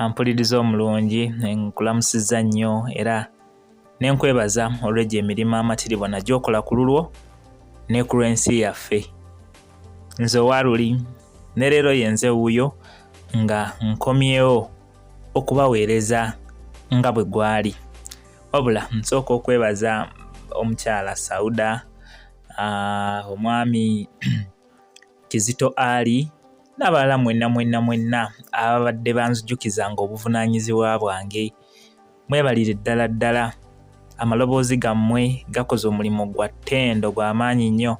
Ampuliriza omulungi, nkulamusizza nnyo era ne nkwebaza olw'egyo emirimu amatiribona gy'okola ku lulwo ne ku lw'ensi yaffe. Nze owa luli ne leero yenze wuuyo nga nkomyewo okubaweereza nga bwe gwali. Wabula nsooka okwebaza omukyala Sauda, omwami Kizito Ali n'abalala mwenna mwenna mwenna ababadde banzijukizanga obuvunaanyizibwa bwange. Mwebalire ddala ddala, amaloboozi gammwe gakoze omulimu gwa ttendo gwa maanyi nnyo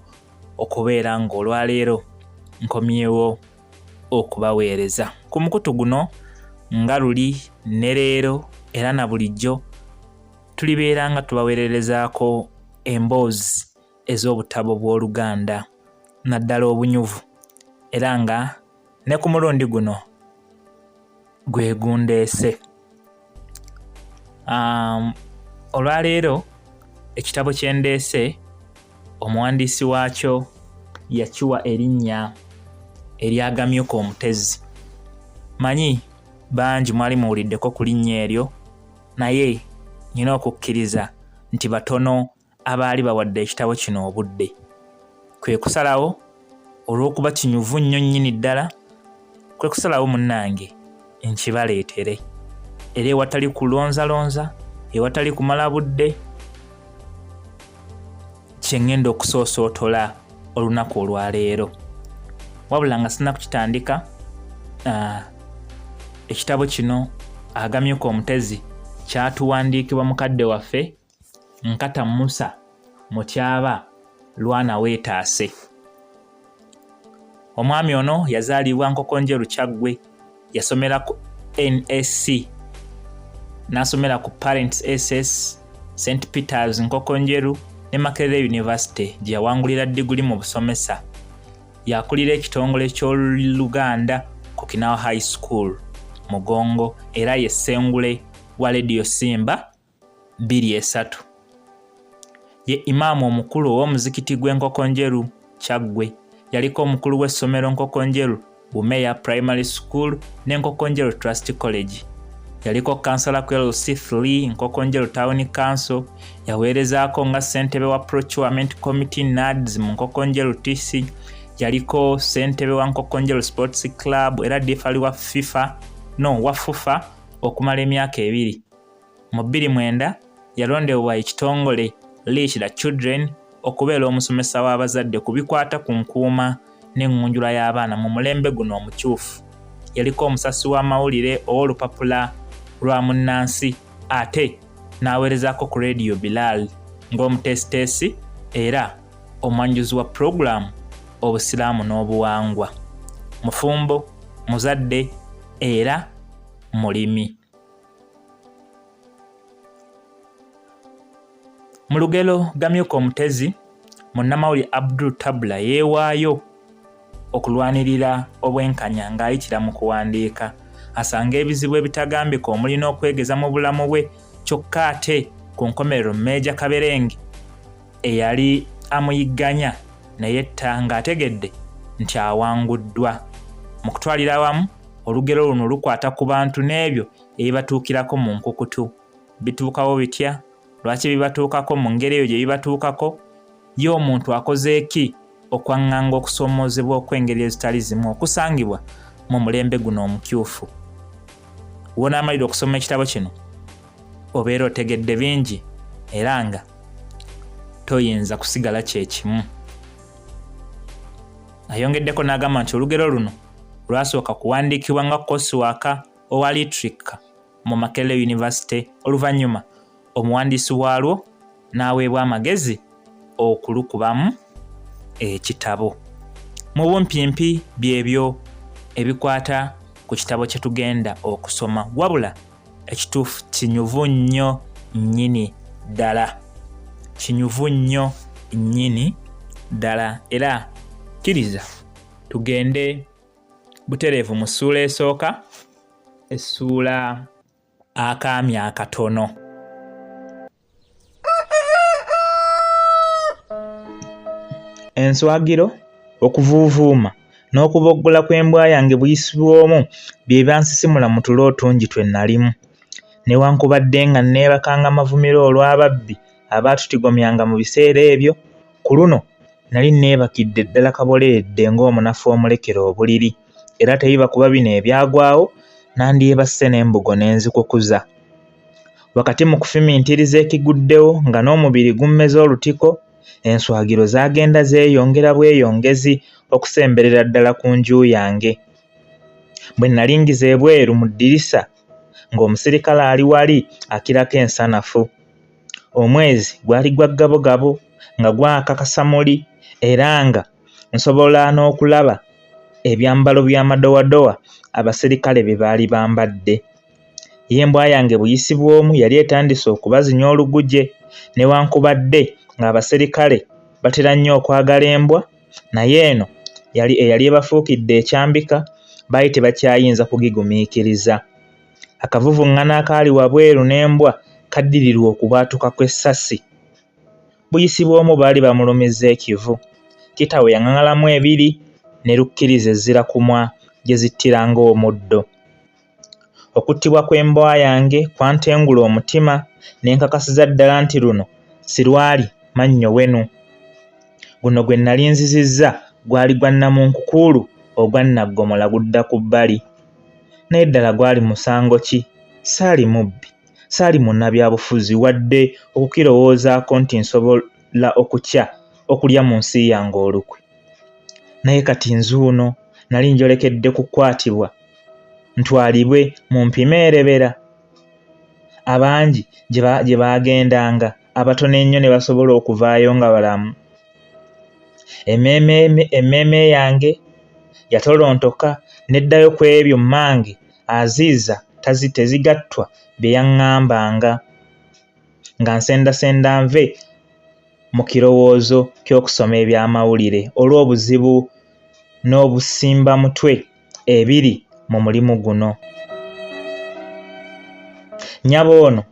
okubeera ng'olwaleero nkomyewo okubaweereza ku mukutu guno nga luli ne leero era na bulijjo tulibeera nga tubaweererezaako emboozi ez'obutabo bw'Oluganda naddala obunyuvu era nga ne ku mulundi guno gwe gundeese. Olwaleero ekitabo kye ndeese omuwandiisi waakyo yakiwa erinnya eryagamyuka omutezi. Manyi bangi mwali muwuliddeko ku linnya eryo naye nnina okukkiriza nti batono abaali bawadde ekitabo kino obudde. Kwe kusalawo olw'okuba kinyuvu nnyo nnyini ddala, kwe kusalawo munnange nkibaleetere. Era ewatali kulonzalonza, ewatali kumala budde, kye ŋŋenda okusoosootola olunaku olwaleero. Wabula nga sina kukitandika, ekitabo kino Agamyuka Omutezi kyatuwandiikibwa mukadde waffe Nkata Musa Mutyaba Lwana Weetaase. Omwami ono yazaalibwa Nkokonjeru Kyaggwe, yasomera ku NAC, n'asomera ku Parents SS, St Peters Nkokonjeru ne Makerere University gye yawangulira diguli mu busomesa. Yakulira ekitongole ky'Oluganda ku Kinawa High School Mugongo era ye ssengule wa Leediyo Simba 23. Ye Imaamu omukulu ow'omuzikiti gw'e Nkokonjeru, Kyaggwe. Yaliko omukulu w'essomero Nkokonjeru Bumeya Primary School ne Nkokonjeru Trust College. Yaliko kansala ku LC3 Nkokonjeru Town Council. Yaweerezaako nga ssentebe wa Procurement Committee NAADS mu Nkokonjeru TC. Yaliko ssentebe wa Nkokonjeru Sports Club era difali wa FIFA, no, wa FUFA okumala emyaka ebiri. Mu 2009 yalondebwa ekitongole Reach the Children okubeera omusomesa w'abazadde ku bikwata ku nkuuma n'eŋŋunjula y'abaana mu mulembe guno omukyufu. Yaliko omusasi w'amawulire ow'olupapula lwa Munnansi ate n'aweerezaako ku Leediyo Bilal ng'omuteesiteesi era omwanjuzi wa pulogulaamu Obusiraamu n'Obuwangwa. Mufumbo, muzadde era mulimi. Mu lugero Gamyuka Omutezi, munnamawulire Abdul Tabula yeewaayo okulwanirira obwenkanya ng'ayitira mu kuwandiika. Asanga ebizibu ebitagambika omuli n'okwegeza mu bulamu bwe kyokka ate ku nkomerero Meeja Kaberenge eyali amuyigganya ne yetta ng'ategedde nti awanguddwa. Mu kutwalira awamu, olugero luno lukwata ku bantu n'ebyo ebibatuukirako mu nkukutu. Bituukawo bitya? Lwaki bibatuukako mu ngeri eyo gye bibatuukako? Ye omuntu akoze ki okwaŋŋanga okusoomoozebwa okw'engeri ezitali zimu okusangibwa mu mulembe guno omukyufu? W'onaamalira okusoma ekitabo kino, obeera otegedde bingi era nga toyinza kusigala kye kimu. Ayongeddeko n'agamba nti olugero luno lwasooka kuwandiikibwa nga kosiwaaka owa Literature mu Makerere University oluvannyuma omuwandiisi waalwo n'aweebwa amagezi okulukubamu ekitabo. Mu bumpimpi byebyo ebikwata ku kitabo kye tugenda okusoma wabula ekituufu kinyuvu nnyo nnyini ddala, kinyuvu nnyo nnyini ddala era kkiriza tugende butereevu mu ssuula esooka, essuula akaami akatono. Enswagiro, okuvuuvuuma n'okuboggola kw'embwa yange Buyisibwomu bye byansisimula mu tulo otungi twe nnalimu. Newankubadde nga nneebakanga mavumire olw'ababbi abaatutigomyanga mu biseera ebyo, ku luno nnali nneebakidde ddala kaboleredde ng'omunafu omulekere obuliri era tebiba kuba bino ebyagwawo nandyebasse n'embugo ne nzikukuza. Wakati mu kufumiitiriza ekiguddewo nga n'omubiri gummeze olutiko, enswagiro zaagenda zeeyongera bweyongezi okusemberera ddala ku nju yange. Bwe nnalingiza ebweru mu ddirisa ng'omusirikale ali wali akirako ensanafu. Omwezi gwali gwa ggabogabo nga gwaka kasamuli era nga nsobola n'okulaba ebyambalo by'amadowadowa abaserikale bye baali bambadde. Ye embwa yange Buyisibwomu yali etandise okubazinya oluguje newankubadde ng'abaserikale batera nnyo okwagala embwa naye eno yali eyali ebafuukidde ekyambika baali tebakyayinza kugigumiikiriza. Akavuvuŋŋano akaali wabweru n'embwa kaddirirwa okubwatuka kw'essasi. Buyisibwomu baali bamulumizza ekivu. Kitaawe yaŋaŋalamu ebiri ne lukkiriza ezzirakumwa gye zittira ng'omuddo. Okuttibwa kw'embwa yange kwantengula omutima ne nkakasiza ddala nti luno sirwali mannyo wenu. Guno gwe nnali nzizizza gwali gwa nnamunkukuulu ogwa nnaggomola gudda ku bbali. Naye ddala gwali musango ki? Saali mubbi, saali munnabyabufuzi wadde okukirowoozaako nti nsobola okukya okulya mu nsi yange olukwe. Naye kati nzuuno nali njolekedde kukwatibwa ntwalibwe mu mpime erebera abangi gye baagendanga abatono ennyo ne basobola okuvaayo nga balamu. Emmeeme yange yatolontoka n'eddayo ku ebyo mmange Aziiza Tezigattwa bye yaŋŋambanga nga nsendasenda nve mu kirowoozo ky'okusoma ebyamawulire olw'obuzibu n'obusimbamutwe ebiri mu mulimu guno. Nnyabo ono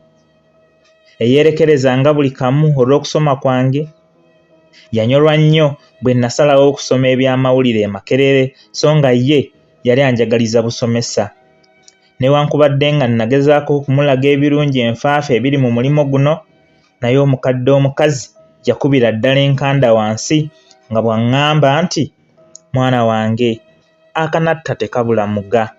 eyeerekerezanga buli kamu olw'okusoma kwange yanyolwa nnyo bwe nasalawo okusoma ebyamawulire e Makerere so nga ye yali anjagaliza busomesa. Newankubadde nga nagezaako okumulaga ebirungi enfaafa ebiri mu mulimu guno, naye omukadde omukazi yakubira ddala enkanda wansi nga bw'aŋŋamba nti, Mwana wange, akanatta tekabula muga.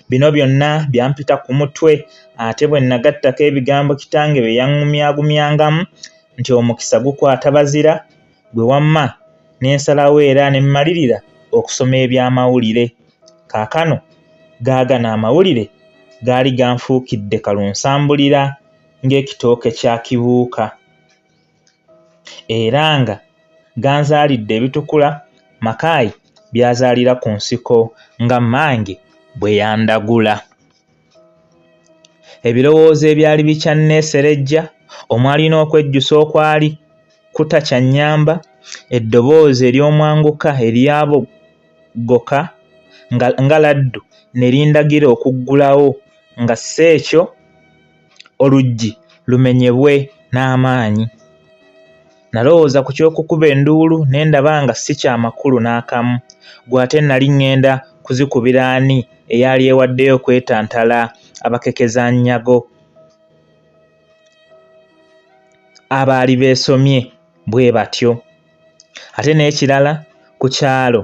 Bino byonna byampita ku mutwe ate bwe nagattako ebigambo kitange bye yaŋŋumyagumyangamu nti omukisa gukwata bazira, gwe wamma ne nsalawo era ne mmalirira okusoma ebyamawulire. Kaakano gaagano amawulire gaali ganfuukidde kalunsambulira ng'ekitooke kya Kibuuka era nga ganzaalidde ebitukula Makaayi by'azaalira ku nsiko nga mmange bwe yandagula. Ebirowoozo ebyali bikyanneeserejja omwali n'okwejjusa okwali kutakyannyamba, eddoboozi ery'omwanguka eryaboggoka nga laddu ne lindagira okuggulawo nga si ekyo oluggi lumenyebwe n'amaanyi. Nalowooza ku ky'okukuba enduulu ne ndaba nga si kya makulu n'akamu. Ggwe ate nnali ŋŋenda kuzikubira ani eyali ewaddeyo okwetantala abakekezannyago abaali beesomye bwe batyo? Ate n'ekirala ku kyalo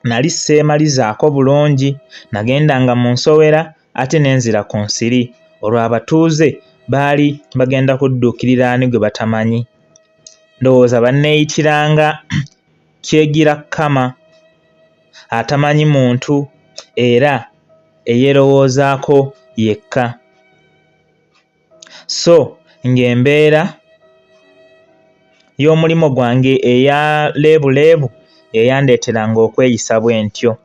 nali sseemalizaako bulungi, nagendanga mu nsowera ate ne nzira ku nsiri olwo abatuuze baali bagenda kudduukirira ani gwe batamanyi? Ndowooza banneeyitiranga Kyegira Kkama atamanyi muntu era eyeerowoozaako yekka. So ng'embeera y'omulimu gwange eya leebuleebu ye yandeeteranga okweyisa bwentyo.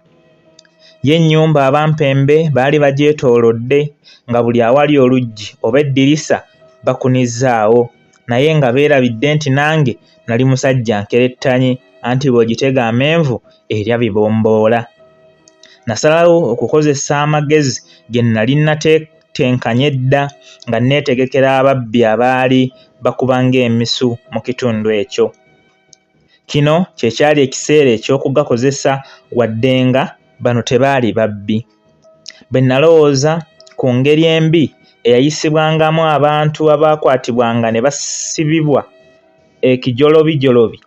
Ye ennyumba abampembe baali bagyetoolodde nga buli awali oluggi oba eddirisa bakunizzaawo naye nga beerabidde nti nange nali musajja nkerettanyi anti bw'ogitega amenvu erya bibomboola. Nasalawo okukozesa amagezi ge nnali natetenkanya edda nga nneetegekera ababbi abaali bakuba ng'emisu mu kitundu ekyo. Kino kye kyali ekiseera eky'okugakozesa wadde nga bano tebaali babbi. Bwe nalowooza ku ngeri embi eyayisibwangamu abantu abaakwatibwanga ne basibibwa ekijolobijolobi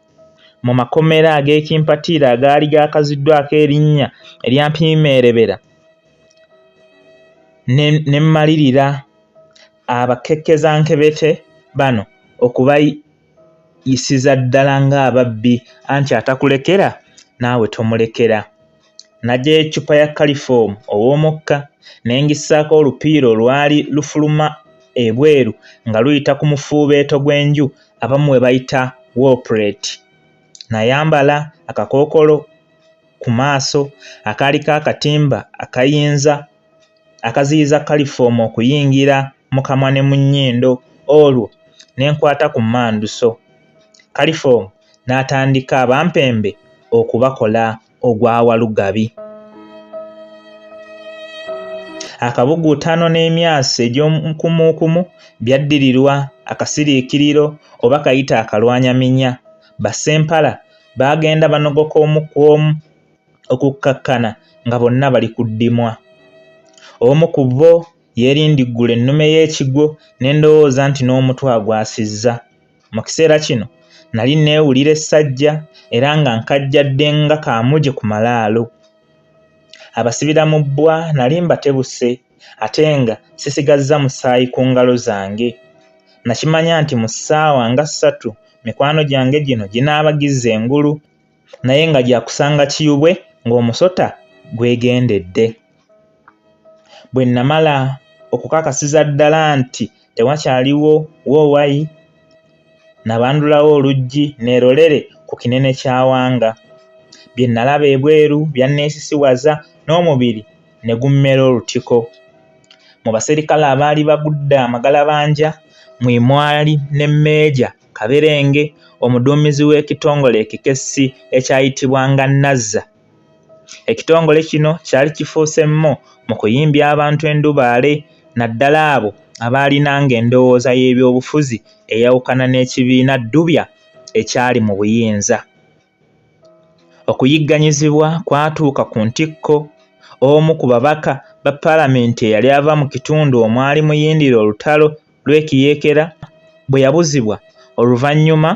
mu makomera ag'ekimpatiira agaali gakaziddwako erinnya erya Mpiimeerebera, ne mmalirira abakekkezankebete bano okubayisiza ddala ng'ababbi anti atakulekera naawe tomulekera. Naggyayo eccupa ya kalifoomu ow'omukka ne ngissaako olupiira olwali lufuluma ebweru nga luyita ku mufuubeeto gw'enju abamu we bayita wall plate. Nayambala akakookolo ku maaso akaaliko akatimba akayinza akaziyiza kalifoomu okuyingira mu kamwa ne mu nnyindo olwo ne nkwata ku mmanduso. Kalifoomu n'atandika abampembe okubakola ogwa Walugabi. Akabuguutano n'emyasi egy'omukumuukumu byaddirirwa akasiriikiriro oba kayite akalwanyaminya. Bassempala baagenda banogoka omu ku omu okukkakkana nga bonna bali ku ddimwa. Omu ku bo yeerindiggula ennume y'ekigwo ne ndowooza nti n'omutwe agwasizza. Mu kiseera kino nali nneewulira essajja era nga nkajjadde nga kaamuje ku malaalo. Abasibira mu bbwa nali mbatebuse ate nga sisigazza musaayi ku ngalo zange. Nakimanya nti mu ssaawa nga ssatu mikwano gyange gino ginaaba gizze engulu naye nga gya kusanga kiyubwe ng'omusota gwegendedde. Bwe nnamala okukakasiza ddala nti tewakyaliwo woowayi, nabandulawo oluggi neerolere ku kinene kya Wanga. Bye nnalaba ebweru byanneesisiwaza n'omubiri ne gummera olutiko. Mu baserikale abaali bagudde amagalabanja mwe mwali ne Meeja Kaberenge omuduumizi w'ekitongole ekikessi ekyayitibwanga Nazza. Ekitongole kino kyali kifuuse mmo mu kuyimbya abantu endubaale naddala abo abaalinanga endowooza y'ebyobufuzi eyawukana n'ekibiina Ddubya ekyali mu buyinza. Okuyigganyizibwa kwatuuka ku ntikko omu ku babaka ba palamenti eyali ava mu kitundu omwali muyindira olutalo lw'ekiyeekera bwe yabuzibwa oluvannyuma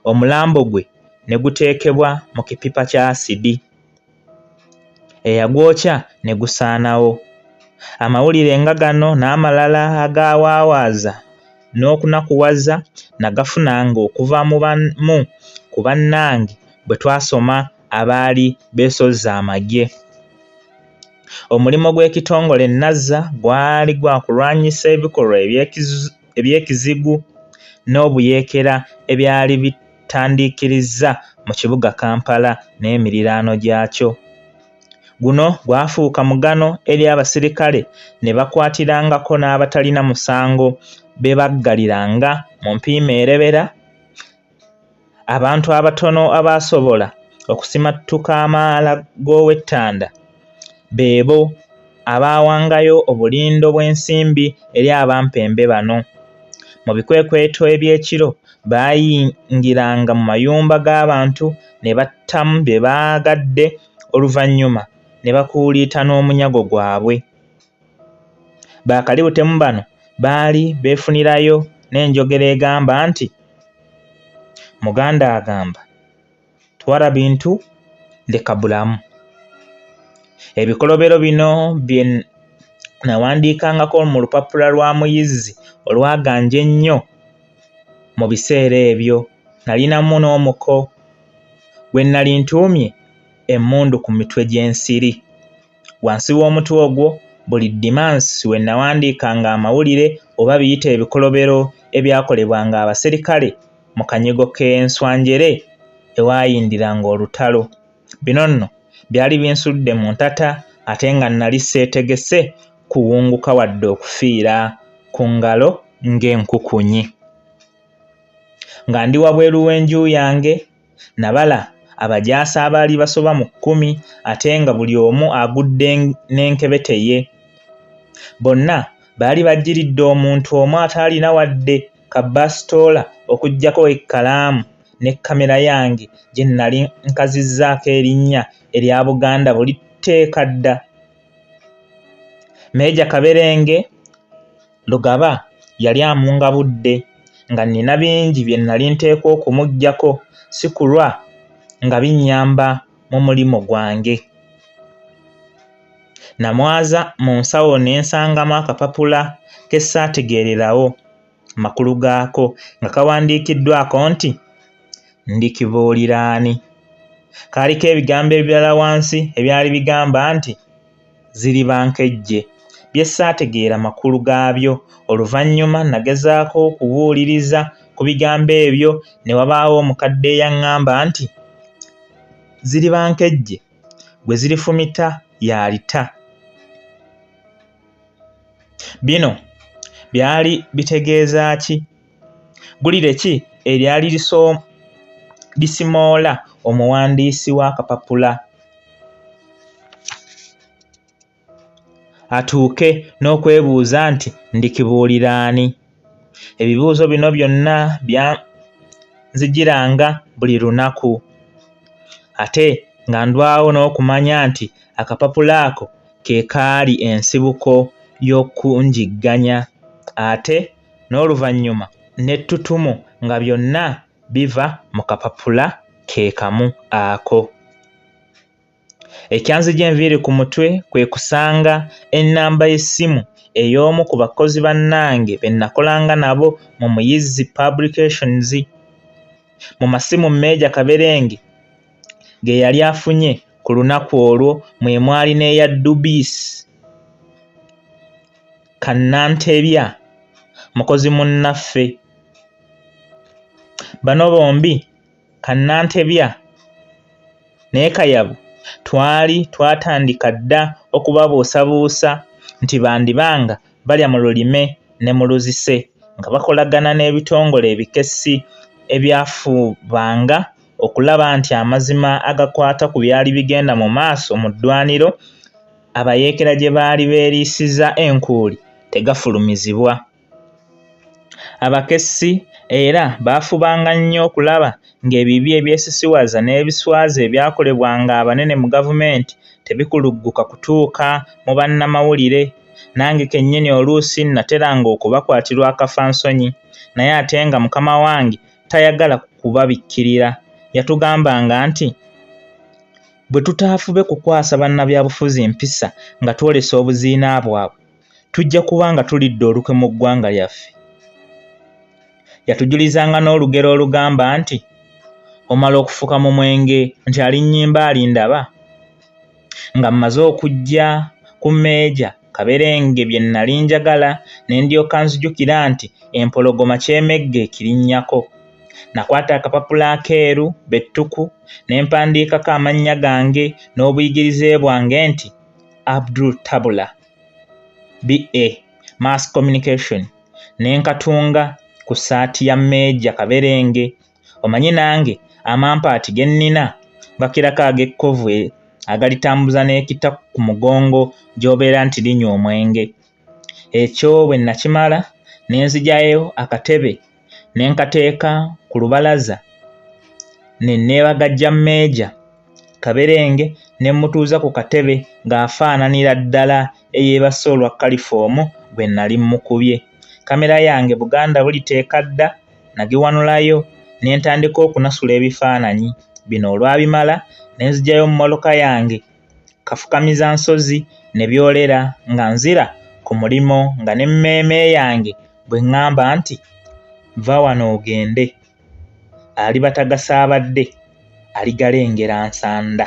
omulambo gwe ne guteekebwa mu kipipa kya asidi eyagwokya ne gusaanawo. Amawulire nga gano n'amalala agawaawaaza n'okunakuwaza nagafunanga okuva mu bamu ku bannange bwe twasoma abaali beesozze amagye. Omulimu gw'ekitongole Nazza gwali gwa kulwanyisa ebikolwa eby'ekizigu n'obuyeekera ebyali bitandiikirizza mu kibuga Kampala n'emiriraano gyakyo. Guno gwafuuka mugano eri abaserikale ne bakwatirangako n'abatalina musango be baggaliranga mu Mpiima-Erebera. Abantu abatono abaasobola okusimattuka amaala g'ow'ettanda beebo abaawangayo obulindo bw'ensimbi eri abampembe bano. Mu bikwekweto eby'ekiro baayingiranga mu mayumba g'abantu ne battamu bye baagadde oluvannyuma ne bakuuliita n'omunyago gwabwe. Bakalibutemu bano baali beefunirayo n'enjogera egamba nti Muganda agamba twala bintu leka bulamu. Ebikolobero bino bye nawandiikangako mu lupapula lwa Muyizzi olwaganja ennyo mu biseera ebyo. Nalinamu n'omuko gwe nnali ntuumye Emmundu ku mitwe gy'ensiri. Wansi w'omutwe ogwo buli Ddimansi we nnawandiikanga amawulire oba biyite ebikolobero ebyakolebwanga abaserikale mu kanyigo k'e Nswanjere ewaayindiranga olutalo. Bino nno byali binsudde mu ntata ate nga nnali sseetegese kuwunguka wadde okufiira ku ngalo ng'enkukunyi. Nga ndi wabweru w'enju yange, nabala abajaasi abaali basoba mu kkumi ate nga buli omu agudde n'enkebete ye. Bonna baali bajjiridde omuntu omu ataalina wadde ka bbasitoola okuggyako ekkalaamu ne kkamera yange gye nnali nkazizzaako erinnya erya Buganda Buliteeka Dda. Meeja Kaberenge Lugaba yali amungabudde nga nnina bingi bye nnali nteekwa okumuggyako si kulwa nga binnyamba mu mulimu gwange. Namwaza mu nsawo ne nsangamu akapapula ke saategeererawo makulu gaako nga kawandiikiddwako nti, Ndikibuulira ani? Kaaliko ebigambo ebirala wansi ebyali bigamba nti, Ziriba nkejje, bye saategeera makulu gaabyo. Oluvannyuma nagezaako okubuuliriza ku bigambo ebyo ne wabaawo omukadde eyaŋŋamba nti, Ziriba nkejje, gwe zirifumita y'alita. Bino byali bitegeeza ki? Ggulire ki eryali lisimoola omuwandiisi w'akapapula atuuke n'okwebuuza nti ndikibuulira ani? Ebibuuzo bino byonna byanzijiranga buli lunaku ate nga ndwawo n'okumanya nti akapapula ako ke kaali ensibuko y'okunjigganya ate n'oluvannyuma n'ettutumu nga byonna biva mu kapapula ke kamu ako. Ekyanzigya enviiri ku mutwe kwe kusanga ennamba y'essimu ey'omu ku bakozi bannange be nakolanga nabo mu Muyizzi Publications. Mu masimu Meeja Kaberenge ge yali afunye ku lunaku olwo mwe mwali n'eya Dubis Kannantebya mukozi munnaffe. Bano bombi Kannantebya ne Kayabu twali twatandika dda okubabuusabuusa nti bandiba nga balya mu lulime ne mu luzise nga bakolagana n'ebitongole ebikessi ebyafubanga okulaba nti amazima agakwata ku byali bigenda mu maaso mu ddwaniro abayeekera gye baali beeriisiza enkuuli tegafulumizibwa. Abakessi era baafubanga nnyo okulaba ng'ebibi ebyesisiwaza n'ebiswaza ebyakolebwanga abanene mu gavumenti tebikulugguka kutuuka mu bannamawulire. Nange kennyini oluusi nnateranga okubakwatirwa akafansonyi naye ate nga mukama wange tayagala kubabikkirira. Yatugambanga nti bwe tutaafube kukwasa bannabyabufuzi mpisa nga twolesa obuziina bwabwe, tujja kuba nga tulidde olukwe mu ggwanga lyaffe. Yatujulizanga n'olugero olugamba nti, Omala okufuka mu mwenge nti alinnyimba alindaba? Nga mmaze okuggya ku Meeja Kaberenge bye nnali njagala ne ndyoka nzijukira nti empologoma ky'emegga ekirinnyako. Nakwata akapapula akeeru be ttuku ne mpandiikako amannya gange n'obuyigirize bwange nti, Abdul Tabula. BA, Mass Communication, ne nkatunga ku ssaati ya Meeja Kaberenge. Omanyi nange amampaati ge nnina gakirako ag'ekkovu agalitambuza n'ekita ku mugongo gy'obeera nti linywa omwenge. Ekyo bwe nakimala ne nzigyayo akatebe ne nkateeka ku lubalaza ne neebagajja Meeja Kaberenge ne mmutuuza ku katebe ng'afaananira ddala eyeebase olwa kalifoomu gwe nnali mmukubye. Kkamera yange Buganda Buliteeka Dda nagiwanulayo ne ntandika okunasula ebifaananyi. Bino olwabimala ne nzigyayo mmotoka yange Kafukamizansozi ne byolera nga nzira ku mulimo nga n'emmeeme yange bwe ŋŋamba nti, Vva wano ogende, aliba tagasaabadde aligalengera nsanda.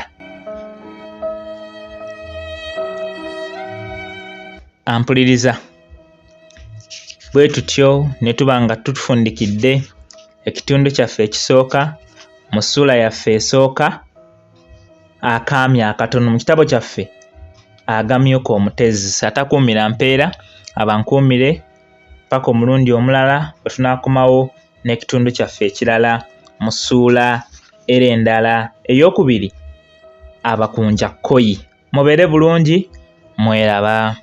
Ampuliriza. Bwe tutyo ne tuba nga tufundikidde ekitundu kyaffe ekisooka mu ssuula yaffe esooka akaami akatono mu kitabo kyaffe agamyuka omutezi atakuumira mpeera abankuumire paka omulundi omulala bwe tunaakomawo n'ekitundu kyaffe ekirala mu ssuula era endala eyokubiri abakunja kkoyi mubeere bulungi mweraba.